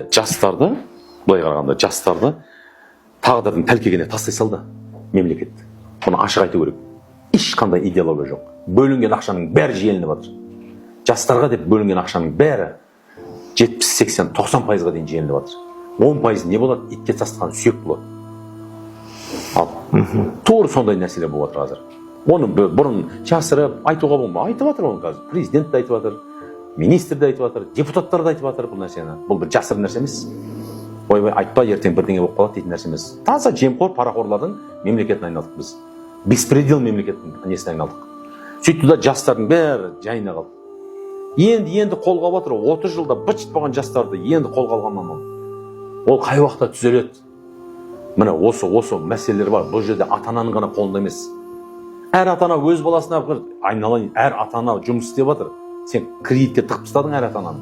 Жастарды, былай қарағанда, жастарды тағдырдың тәлкегіне тастай салды мемлекет. Бұны ашық айту керек. Ешқандай идеология жоқ. Бөлінген ақшаның бәрі желініп жатыр. Жастарға деп бөлінген ақшаның бәрі 70, 80, 90% дейін желініп жатыр. 10% не болады? Итке тастаған сүйек болады. Ал тура сондай нәрселер болып жатыр қазір. Оны бұрын жасырып айтуға болмайды, айтып жатыр. Оны қазір президент те айтып жатыр, министр де айтып жатыр, депутаттар да айтып жатыр бұл нәрсені. Бұл бір жасырын нәрсе емес, ойбай, айтпа, ертең бірдеңе болып қалады дейтін нәрсе емес. Таза жемқор, парақорлардың мемлекетіне айналдық біз, беспредел мемлекеттің несіне айналдық. Сөйтті да, жастардың бәрі жайына қалды. Енді қолға алып жатыр. 30 жылда быт болған жастарды енді қолға алғаннан ол қай уақытта түзеледі? Міне, осы мәселелер бар. Бұл жерде ата ананың ғана қолында емес. Әр ата ана өз баласына бір айналайын, әр ата ана жұмыс істеп жатыр. Сен кредитке тығып тастадың әр ата ананы,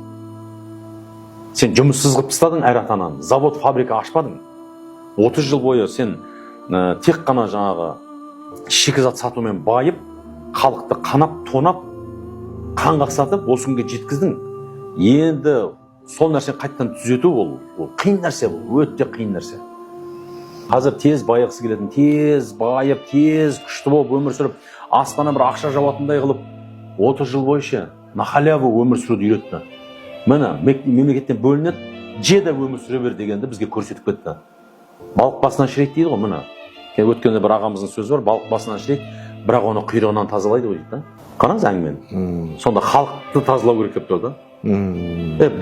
сен жұмыссыз қылып тастадың әр ата ананы, завод, фабрика ашпадың. 30 жыл бойы сен тек қана жаңағы шикізат сатумен байып, халықты қанап, тонап, қан қақсатып, осы күнге жеткіздің. Енді сол нәрсені қайтадан түзету ол қиын нәрсе, бұл өте қиын нәрсе. Қазір тез байығысы келетін, тез байып, тез күшті болып өмір сүріп, аспаннан бір ақша жауатындай қылып, 30 жыл бойы ше на халяву өмір сүруді үйретті. Міне, мемлекеттен бөлінеді, же де өмір сүре бер дегенді бізге көрсетіп кетті. Балық басынан шіриді дейді ғой. Міне, өткенде бір ағамыздың сөзі бар: балық басынан шіриді, бірақ оны құйрығынан тазалайды ғой дейді да. Қараңыз әңгімені, сонда халықты тазалау керек деп тұр да.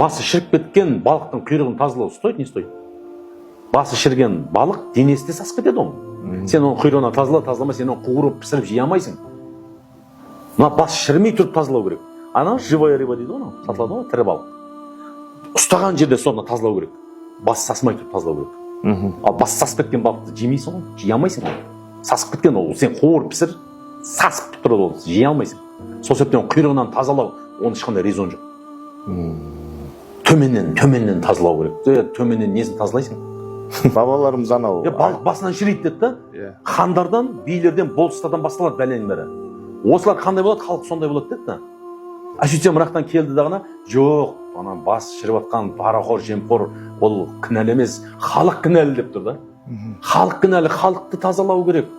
Басы шіріп кеткен балықтың құйрығын тазалау стоит, не стоит? Басы шіріген балық денесі де сасып кетеді оның. Сен оның құйрығынан тазала, тазалама, сен оны қуырып, пісіріп жей алмайсың. Мына бас шірімей тұрып тазалау керек. Ана живая рыба дейді ғой, анау сатылады ғой, тірі балық. Ұстаған жерде соны тазалау керек, бас сасымай тұрып тазалау керек. Ал бас сасып кеткен балықты жемейсің ғой, жей алмайсың ғой. Сасып кеткен ол, сен қуырып пісір, сасып тұрады, ол жей алмайсың. Сол себептен құйрығынан тазалау, оның ешқандай резон жоқ. Төменнен тазалау керек. Төменнен несін тазалайсың? Бабаларымыз анау Балық басынан шіриді деді да. Хандардан, билерден, болыстардан басталады бәленің бәрі. Осылар қандай болады, халық сондай болады деді да. А сөйтсем, мына келді дағына, жоқ, ана бас шіріп жатқан парақор, жемқор ол кінәлі емес, халық кінәлі деп тұр да. Халық кінәлі, халықты тазалау керек.